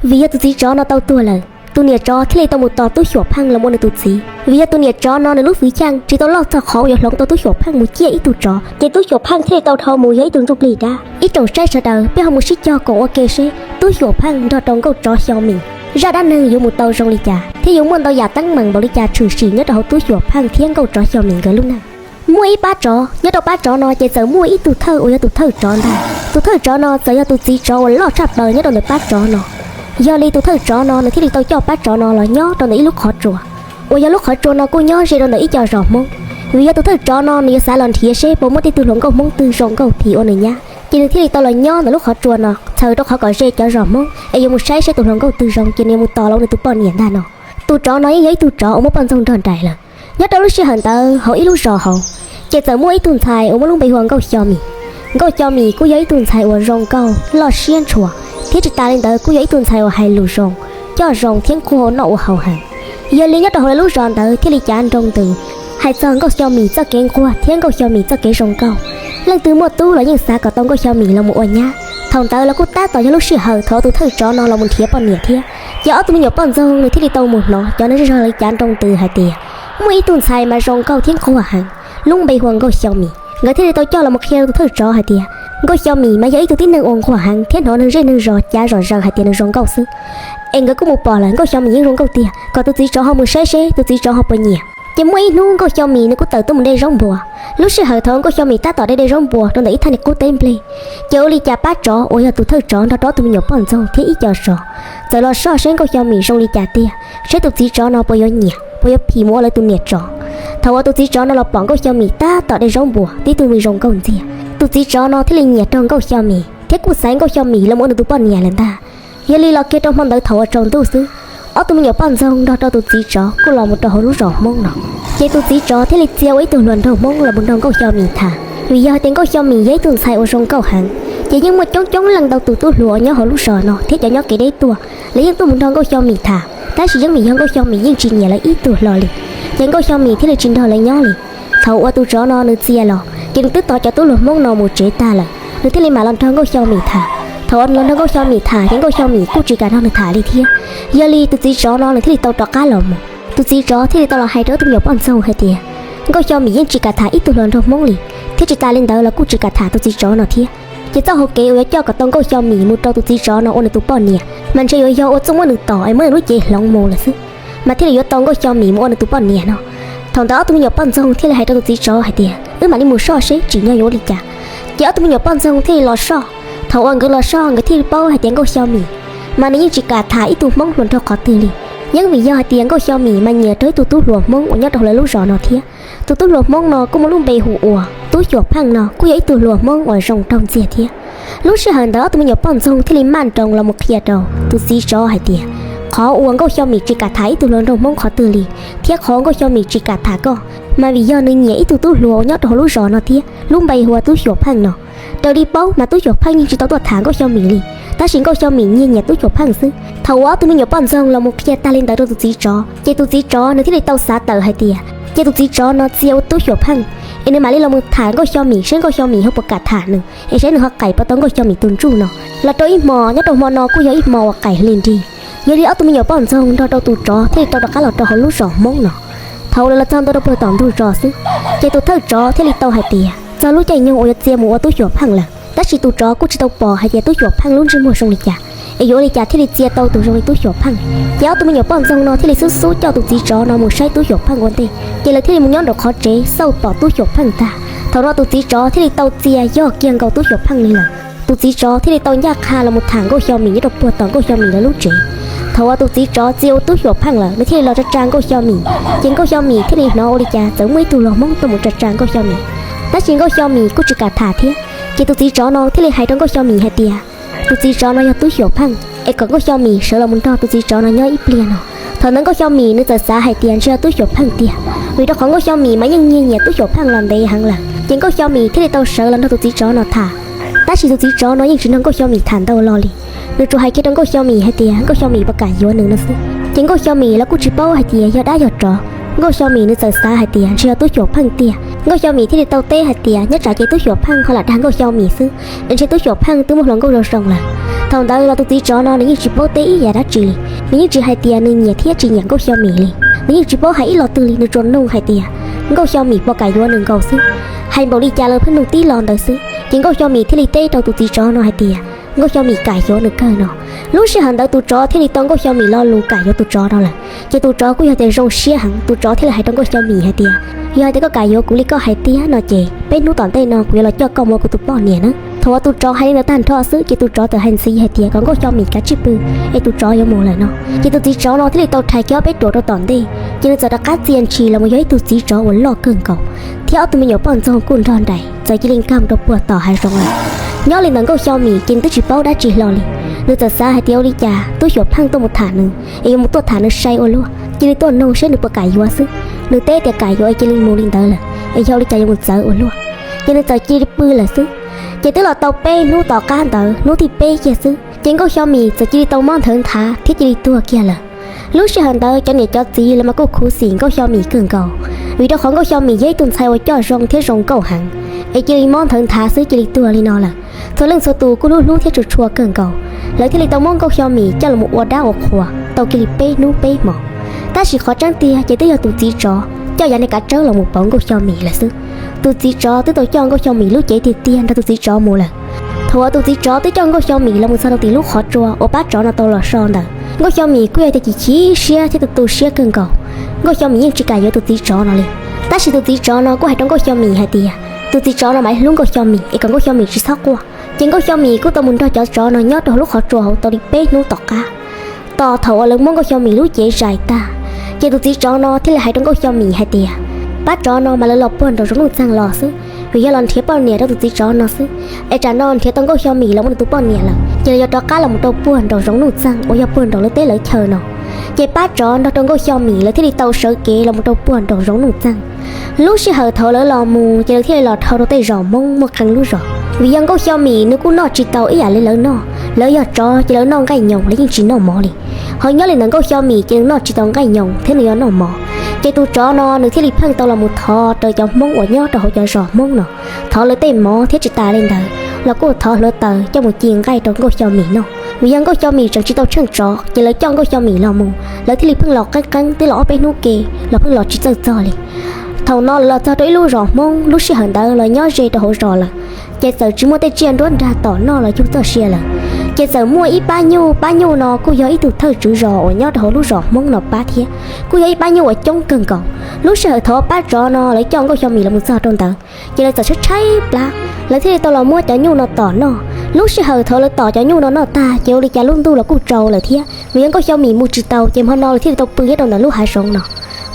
Vim yog tus txiv tsov no tau tuag lawm, tus niam tsov thiaj li tau mus tos Tub Xyuam Pheej los ua nws tus txiv. Vim yog tus niam tsov no nws lub fwv chaj tsis tau loj txog qhov uas yuav hloov tau Tub Xyuam Pheej mus ciaj ib tug tsov, ces Tub Xyuam Pheej thiaj li tau dhau mus yog ib tug ntsuj plig dab. Ib tsoom saib sawv daws, peb ho mus sib cog koom ua ke seb Tub Xyuam Pheej nrog rau nkauj tsov Xyo Mim zaj dab neeg yuav mus tau zoo li cas thiab yuav muaj ntau yam teeb meem npaum li cas tshwm sim nyob rau hauv Tub Xyuam Pheej thiab nkauj tsov Xyo Mim nkawd lub neej. Muaj ib pab tsov, nyob rau pab tsov no ces txawm muaj ib tug thawj uas yog tus thawj tsov ntag. Tus thawj tsov no txawm yog tus txiv tsov uas loj tshaj plaws nyob rau ntawm pab tsov no. Yog li tus thawj tsov no nws thiaj li tau coj pab tsov no los nyob rau ntawm ib lub qhov tsua, uas yog lub qhov tsua no kuj nyob ze rau ntawm ib co zos Hmoob. Vim yog tus thawj tsov no nws yuav xav los nrhiav seb puas muaj tej tug hluas nkauj Hmoob twg zoo nkauj phim ua nws nyab, ces nws thiaj li tau los nyob ntawm lub qhov tsua no txhawm rau qhov kom ze cov zos Hmoob es yuav mus saib seb tus hluas nkauj twg zoo ces nws yuav mus tos los ua nws tus poj niam ntag no. Tus tsov no yeej yog ib tug tsov uas muaj poj ntxoog nrog nraim lawm. Nyob rau lub sij hawm ntawd hauv ib lub zos hauv, ces txawm muaj ib tug ntxhais uas muaj lub npe hu ua Nkauj Xyo Mim. Nkauj Xyo Mim kuj yog ib tug ntxhais uas zoo nkauj loj siab ntshua, thiab tsis tas li ntawd kuj yog ib tug ntxhais uas hais lus zoo, coj zoo thiab nquag ua noj ua haus heev. Yog li nyob rau hauv lawv lub zos ntawd thiaj li cav nroo ntws hais txog Nkauj Xyo Mim txoj kev nquag thiab Nkauj Xyo Mim txoj kev zoo nkauj. Leej twg muaj tub los yeej xav kom tau Nkauj Xyo Mim los mus ua nyab. Thaum ntawd los kuj tab tom yog lub sij hawm thaum tus thawj tsov no los mus nrhiav poj niam thiab. Ces ob tug me nyuam poj ntxoog nws thiaj li tau mus hnov cov neeg zej zog lawv cav nroo ntws hais tias muaj ib tug ntxhais mas zoo nkauj thiab nquag heev, lub npe hu ua Nkauj Xyo Mim. Nkawd thiaj li tau coj los mus qhia rau tus thawj tsov hais tias Nkauj Xyo Mim mas yog ib tug tib neeg uas nquag heev thiab hnov neeg zej neeg zos cav zom zaws hais tias nws zoo nkauj xwb. Es nkawd kuj mus pom lawm Nkauj Xyo Mim yeej zoo nkauj tiag, kom tus txiv tsov ho mus saib seb tus txiv tsov ho puas nyiam. Ces muaj ib hnub Nkauj Xyo Mim nws kuj tawm tuaj mus de zaub npuas. Lub sij hawm thaum Nkauj Xyo Mim tab tom de de zaub npuas rau ntawm ib thaj niag qub teb nplej, ces ua li cas pab tsov uas yog tus thawj tsov nrog rau ob tug me nyuam poj ntxoog thiab ib co zos txawm los soj seb Nkauj Xyo Mim zoo li cas tiag, seb tus txiv tsov no puas yuav nyiam, puas yuav phim mus ua lawv tus niam tsov. Thaum uas tus txiv tsov no los pom Nkauj Xyo Mim tab tom de zaub npuas tib tug me zoo nkauj ntxiag, tus txiv tsov no thiaj li nyiam rau Nkauj Xyo Mim thiab kuj xaiv Nkauj Xyo Mim los mus ua nws tus poj niam lawm ntag. Yog li los kiag rau hmo ntawd thaum uas tsaus ntuj xwb, ob tug me nyuam poj ntxoog nrog rau tus txiv tsov kuj los mus rau hauv lub zos Hmoob no. Ces tus txiv tsov thiaj li txia ua ib tug hluas nraug Hmoob los mus nrog Nkauj Xyo Mim tham, vim yog hais tias Nkauj Xyo Mim yog ib tug ntxhais uas zoo nkauj heev. Ces yeej muaj coob coob leej ntau tus tub hluas uas nyob hauv lub zos no thiab cov nyob kev deb tuaj, lawv yeej tuaj mus nrog Nkauj Xyo Mim tham, tab sis yeej vim yog Nkauj Xyo Mim yeej tsis nyiam lawv ib tug hlo li. Ces Nkauj Xyo Mim thiaj li tsis nrog lawv nyob li. Thaum uas tus tsov no nws txia los ces nws twb tos cov tub hluas Hmoob no mus tsev tag lawm, nws thiaj li mam los nrog Nkauj Xyo Mim tham. Thaum uas los nrog Nkauj Xyo Mim tham ces Nkauj Xyo Mim kuj tsis kam nrog nws tham li thiab. Yog li tus txiv tsov no nws thiaj li tau rov qab los mus. Tus txiv tsov thiaj li tau los hais rau ob tug me nyuam poj ntxoog hais tias Nkauj Xyo Mim yeej tsis kam tham ib tug hluas nraug Hmoob li, thiab tsis tas li ntawd los kuj tsis kam tham tus txiv tsov no thiab. Ces txoj hauv kev uas yuav coj kom tau Nkauj Xyo Mim mus rau tus txiv tsov no ua nws tus poj niam mas ntshe yuav yog ua txuj muab nws tom es muab nws lub cev hloov mus lawm xwb, mas thiaj li yuav tau Nkauj Xyo Mim mus ua nws tus poj niam no. Thaum ntawd ob tug me nyuam poj ntxoog thiaj li hais rau tus txiv tsov hais tias wb mam li mus soj seb tsim nyog yuav ua li cas. Ces ob tug me nyuam poj ntxoog thiaj li los soj. Thaum uas nkawd los soj nkawd thiaj li paub hais tias Nkauj Xyo Mim mas nws yeej tsis kam tham ib tug Hmoob hluas nraug qhov twg li. Yeej vim yog hais tias Nkauj Xyo Mim mas nyiam rau ib tug tub hluas Hmoob uas nyob rau hauv lawv lub zos no thiab. Tus tub hluas Hmoob no kuj muaj lub npe hu ua Tub Xyuam Pheej no kuj yog ib tug hluas Hmoob uas zoo nraug ntxiag thiab. Lub sij hawm ntawd ob tug me nyuam poj ntxoog thiaj li maj nroos los mus qhia rau tus txiv tsov hais tias qhov uas Nkauj Xyo Mim tsis kam tham ib tug hluas nraug Hmoob qhov twg li, thiab qhov Nkauj Xyo Mim tsis kam tham koj mas vim yog nws nyiam ib tug tub hluas uas nyob rau hauv lub zos no thiab lub npe hu ua Tub Xyuam Pheej no. Raws li paub mas Tub Xyuam Pheej yeej tsis tau tuaj tham Nkauj Xyo Mim li, tab sis Nkauj Xyo Mim nyiag nyiam Tub Xyuam Pheej xwb. Thaum uas ob tug me nyuam poj ntxoog los mus qhia tag li ntawd rau tus txiv tsov ces tus txiv tsov nws thiaj li tau xav tawm hais tias ces tus txiv tsov no txia ua Tub Xyuam Pheej es nws mam li los mus tham Nkauj Xyo Mim seb Nkauj Xyo Mim ho puas kam tham nws es saib nws ho qaim puas tau Nkauj Xyo Mim tus ntsuj no. Los rau ib hmo, nyob rau hmo no kuj yog ib hmo uas qaim hli nrig. Yog li ob tug me nyuam poj ntxoog nrog rau tus tsov thiaj li tau rov qab los rau hauv lub zos Hmoob no. Thaum lawv los txog ntua rau puag tom ntug zos xwb, ces tus thawj tsov thiaj li tau hais tias txog lub caij nyoog uas yuav txia mus ua Tub Xyuam Pheej lawm, tab sis tus tsov kuj tsis tau pom hais tias Tub Xyuam Pheej lub ntsej muag zoo li cas es yuav ua li cas thiaj li txia tau tus zoo li Tub Xyuam Pheej. Ces ob tug me nyuam poj ntxoog no thiaj li xub xub coj tus txiv tsov no mus saib Tub Xyuam Pheej ua ntej. Ces lawv thiaj li mus nyob nraum qhov tsev xauj pom Tub Xyuam Pheej tag. Thaum no tus txiv tsov thiaj li tau txia yog kiag nkaus Tub Xyuam Pheej li lawm. Tus txiv tsov thiaj li tau ncaj qha los mus tham Nkauj Xyo Mim nyob rau puag tom Nkauj Xyo Mim lawv lub tsev. Thaum uas tus txiv tsov txia ua Tub Xyuam Pheej lawm, nws thiaj li los tsa tsa Nkauj Xyo Mim. Ces Nkauj Xyo Mim thiaj li hnov ua li cas txawm muaj ib tug hluas Hmoob tuaj mus tsa tsa Nkauj Xyo Mim, tab sis Nkauj Xyo Mim kuj tsis kam tham thiab. Ces tus txiv tsov no thiaj li hais rau Nkauj Xyo Mim hais tias tus txiv tsov no yog Tub Xyuam Pheej, es kom Nkauj Xyo Mim sawv los mus nrog tus txiv tsov no nyob ib pliag no. Thaum ntawd Nkauj Xyo Mim nws txawm xav hais tias ntshe yog Tub Xyuam Pheej tiag, vim rau qhov Nkauj Xyo Mim mas yeej nyiag nyiam Tub Xyuam Pheej los ntev heev lawm. Ces Nkauj Xyo Mim thiaj li tau sawv los nrog tus txiv tsov no tham. Tab sis tus txiv tsov no yeej tsis nrog Nkauj Xyo Mim tham ntau lo li, nws tsuas hais kiag rau Nkauj Xyo Mim hais tias Nkauj Xyo Mim puas kam yuav nws no xwb. Ces Nkauj Xyo Mim los kuj tsis paub hais tias yog dab yog tsov. Nkauj Xyo Mim nws txawm xav hais tias ntshe yog Tub Xyuam Pheej tiag. Nkauj Xyo Mim thiaj li tau teb hais tias nyob tsam ces Tub Xyuam Pheej ho lam dag Nkauj Xyo Mim xwb, es ntshe Tub Xyuam Pheej twb muaj hluas nkauj zoo zoo lawm. Thaum ntawd los tus txiv tsov no nws yeej tsis paub teb ib yam dab tsi li, nws yeej tsis hais tias nws nyiam thiab tsis nyiam Nkauj Xyo Mim li, nws yeej tsis paub hais ib lo twg li, nws tsuas nug hais tias Nkauj Xyo Mim puas kam yuav nws nkaus xwb. Hais npaum li cas los pheej nug tib lo ntawd xwb, ces Nkauj Xyo Mim thiaj li teb rau tus txiv tsov no hais tias Nkauj Xyo Mim kam yuav nws kawg no. Lub sij hawm ntawd tus tsov thiaj li tau Nkauj Xyo Mim lo lus kam yuav tus tsov no lawm, ces tus tsov kuj yog tias zoo siab heev, tus tsov thiaj li hais rau Nkauj Xyo Mim hais tias yog hais tias koj kam yuav kuv li koj hais tiag no ces peb hnub tom ntej no kuv yuav los coj koj mus ua kuv tus poj niam na. Thaum uas tus tsov hais li ntawd tag nrho xwb ces tus tsov txawm hais ntxiv hais tias kom Nkauj Xyo Mim kav tsij pw es tus tsov yuav mus lawm no. Ces tus txiv tsov no thiaj li tau rhais kiag ob peb ruam rau tom ntej, ces nws txawm rov qab txia ntshis los mus yog ib tug txiv tsov uas loj kawg nkaus, thiab ob tug me nyuam poj ntxoog kuj nrog nraim txawm cia li nkag mus rau puag tom hav zoov lawm. Nyob li ntawd Nkauj Xyo Mim ces nws twb tsis paub dab tsi hlo li, nws txawm xav hais tias ua li cas tub xyuam pheej tuaj mus tham nws es yuav mus tuaj tham nws sai ua luaj, cia li tuaj nug seb nws puas kam yuav xwb. Nws teb tias kam yuav es cia li mus li ntawd lawm, es yog ua li cas yuav mus txawv ua luaj, ces nws txawm cia li pw lawm xwb. Ces twb los tau peb hnub tom qab ntawd, hnub thib peb kiag xwb ces Nkauj Xyo Mim txawm cia li tau mob nthawv nthav thiab cia li tuag kiag lawm. Lub sij hawm ntawd cov niam cov txiv los mas kuj khuv xim Nkauj Xyo Mim kawg nkaus, vim rau qhov Nkauj Xyo Mim yog ib tug ntxhais uas coj zoo thiab zoo nkauj heev, es cia li mob nthawv nthav xwb cia li tuag li no lawm. Txhua leej txhua tus kuj hlub hlub thiab tshua tshua kawg nkaus, lawv thiaj li tau muab Nkauj Xyo Mim coj los ua dab ua qhuas tau kiag li peb hnub peb hmo. Tab sis qhov tseeb tiag ces twb yog tus txiv tsov coj yav niag kav tsawb los mus pauv Nkauj Xyo Mim lawm xwb. Tus txiv tsov twb tau coj Nkauj Xyo Mim lub cev tiag tiag nrog tus txiv tsov mus lawm. Thaum uas tus txiv tsov twb coj Nkauj Xyo Mim los mus txog rau tim lub qhov tsua uas pab tsov no tau los so ntawd, Nkauj Xyo Mim kuj yog tias chim chim siab thiab tu tu siab kawg nkaus. Nkauj Xyo Mim yeej tsis kam yuav tus txiv tsov no li. Tab sis tus txiv tsov no kuj hais rau Nkauj Xyo Mim hais tias tus txiv tsov no mas hlub Nkauj Xyo Mim es kom Nkauj Xyo Mim tsis txhob quaj. Ces Nkauj Xyo Mim kuj tau mus nrog cov tsov no nyob rau hauv lub qhov tsua hauv tau li peb hnub tom qab. Tos thaum uas lawv muab Nkauj Xyo Mim lub cev zais tag, ces tus txiv tsov no thiaj li hais rau Nkauj Xyo Mim hais tias pab tsov no mas lawv los puag nraum zoov nuj txeeg los xwb, vim yog los nrhiav poj niam rau tus txiv tsov no xwb. Es tsam no nrhiav tau Nkauj Xyo Mim los muaj nws tus poj niam lawm ces lawv yuav rov qab los mus rau puag nraum zoov nuj txeeg uas yog puag nraum lawv teb lawv chaw no. Ces pab tsov nrog rau Nkauj Xyo Mim lawv thiaj li tau sawv kev los mus rau puag nraum zoov nuj txeeg. Lub sij hawm thaum lawv los mus ces lawv thiaj li los dhau rau tej zos Hmoob muaj qee lub zos, vim yog Nkauj Xyo Mim nws kuj noj tsis tau ib yam li lawv noj. Lawv yog tsov ces lawv noj nqaij nyoos, lawv yeej tsis noj mov li. Ho nyob li ntawd Nkauj Xyo Mim ces nws noj tsis tau nqaij nyoos thiab nws yuav noj mov. Ces tus tsov no nws thiaj li pheej tau los mus thov rau cov Hmoob uas nyob rau hauv cov zos Hmoob no, thov lawv tej mov thiab tsis tas li ntawd los kuj thov hluav taws coj mus ci nqaij rau Nkauj Xyo Mim noj. Vim yog Nkauj Xyo Mim tseem tsis tau tsheej tsov ces lawv coj Nkauj Xyo Mim los mus, lawv thiaj li pheej los qeeb qeeb twb los ob peb hnub ke los pheej los tsis txawj txog li. Thaum no lawv los txog rau ib lub zos Hmoob, lub sij hawm ntawd los nyob ze rau hauv zos lawm, ces txawm tsis muaj tej tsiaj nruab nrag tom noj los yug txoj sia lawm. Ces txawm muaj ib pab nyuj, pab nyuj no kuj yog ib tug thawj tswv zos uas nyob rau hauv lub zos Hmoob no pab thiab, kuj yog ib pab nyuj uas coob kawg nkaus. Lub sij hawm thaum pab tsov no lawv coj Nkauj Xyo Mim los mus txog rau ntawd, ces lawv txawm tshaib tshaib plab, lawv thiaj li tau los muab cov nyuj no tom noj. Lub sij hawm thaum lawv tom cov nyuj no noj tag ces ua li cas lub ntuj los kuj tsaus lawm thiab, vim yog Nkauj Xyo Mim mus tsis tau ces hmo no lawv thiaj li tau pw nyob rau ntawm lub hav zoov no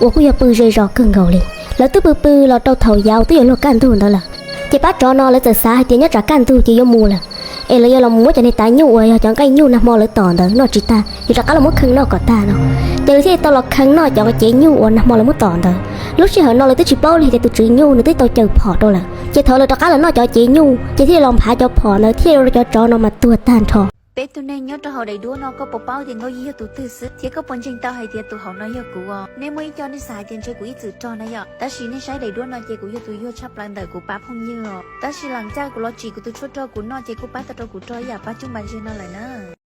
uas kuj yog pw ze zos kawg nkaus li. Lawv twb pw pw los rau thaum yav twb yuav luag kaj ntug ntawd lawm, ces pab tsov no lawv txawm xav hais tias nyob tsam kaj ntug ces yuav mus lawm, es lawv yuav los muab cov niag tav nyuj uas yog cov nqaij nyuj nag hmo lawv tom ntawd noj tsis tag, yuav rov qab los muab khee noj kom tag no. Ces lawv thiaj li tau los khee noj cov cev nyuj uas nag hmo lawv muab tom ntawd. Lub sij hawm no lawv twb tsis paub li tias tus tswv nyuj nws twb tau caws phom rau lawm, ces thaum lawv rov qab los noj cov cev nyuj ces thiaj li los nphav cov phom ntawd thiaj li ua rau cov tsov no mas tuag tag nrho. Peb tug neeg nyob rau hauv daim duab no koj puas paub tias Nkauj Yij yog tus twg xwb, thiab koj puas ntseeg tau hais tias tus hauv no yog kuv os? Nej muaj ib co nej xav hais tias ntshe kuv ib txwm rog na yom, tab sis nej saib daim duab no ces kuv yog tus yuag tshaj plaws ntawm kuv pab phooj ywg os. Tab sis lam caj kuv los tsim kuv tus tshuaj rog kuv noj ces kuj pab tau rau kuv rog ib yam pab cub npas ntseg no lawm na.